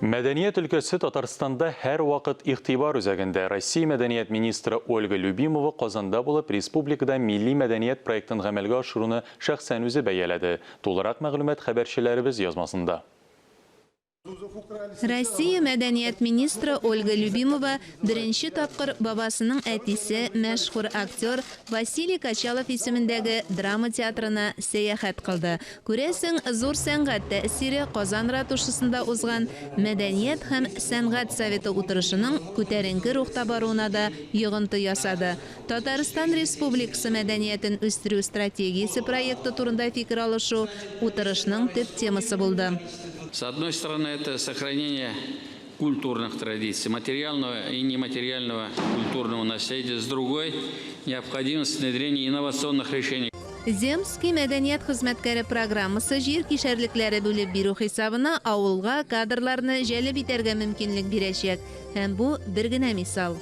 Мәдәният өлкәсе Татарстанда һәрвакыт игътибар үзәгендә. Россия мәдәният министры Ольга Любимова Казанда булып, республикада милли мәдәният проектын гамәлгә ашыруны шәхсән үзе бәяләде. Тулырак мәгълүмат хәбәрчеләребез язмасында. Россия мәдәният министры Ольга Любимова беренче тапкыр бабасының әтисе, мәшһүр актер Василий Качалов исемендәге драма театрына сәяхәт кылды. Күрәсең, зур сәнгать тәэсире Казан ратушасында узган Мәдәният һәм сәнгать советы утырышының күтәренке рухта баруына да йогынты ясады. Татарстан Республикасы мәдәниятен үстерү стратегиясе проекты турында фикер алышу утырышның төп темасы булды. С одной стороны, это сохранение культурных традиций, материального и нематериального культурного наследия, с другой, необходимость внедрения инновационных решений. Земский мәдәният хезмәткәре программасы җир кишәрлекләре бүлеп бирү хисабына авылга кадрларны җәлеп итәргә мөмкинлек бирәчәк. Һәм бу бер генә мисал.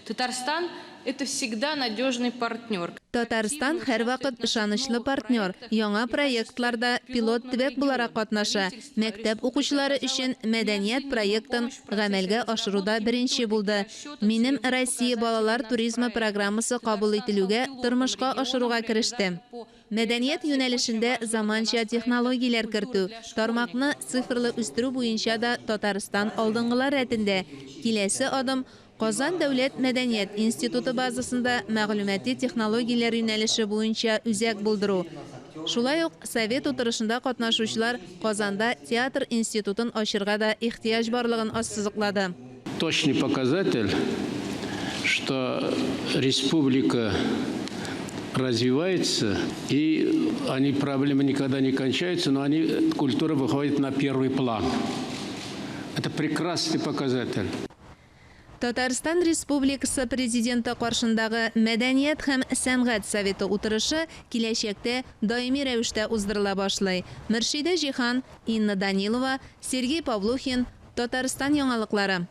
Татарстан, это всегда надежный партнер. Татарстан һәрвакыт ышанычлы партнер, яңа проектларда пилот төбәк буларак катнаша, мәктәп укучылары өчен мәдәният проектын гамәлгә ашыруда беренче булды. Минем Россия балалар туризмы программасы кабул ителүгә тормышка ашыруга кереште. Мәдәният юнәлешендә заманча технологияләр кертү, тармакны цифрлы үстерү буенча да Татарстан алдынгылар рәтендә. Киләсе адым, Казан дәүләт мәдәният институты базасында мәгълүмати технологияләр юнәлеше буенча үзәк булдыру. Шулай ук совет утырышында катнашучылар Казанда театр институтын ачырга да ихтыяҗ барлыгын ассызыклады. Точный показатель, что республика развивается, и они, проблемы никогда не кончаются, но они, культура выходит на первый план. Это прекрасный показатель. Татарстан Республикасы Президенты каршындагы Мәдәният һәм сәнгать советы утырышы киләчәктә даими рәвештә уздырыла башлый. Мөршидә Җиһан, Инна Данилова, Сергей Павлухин, Татарстан яңалыклары.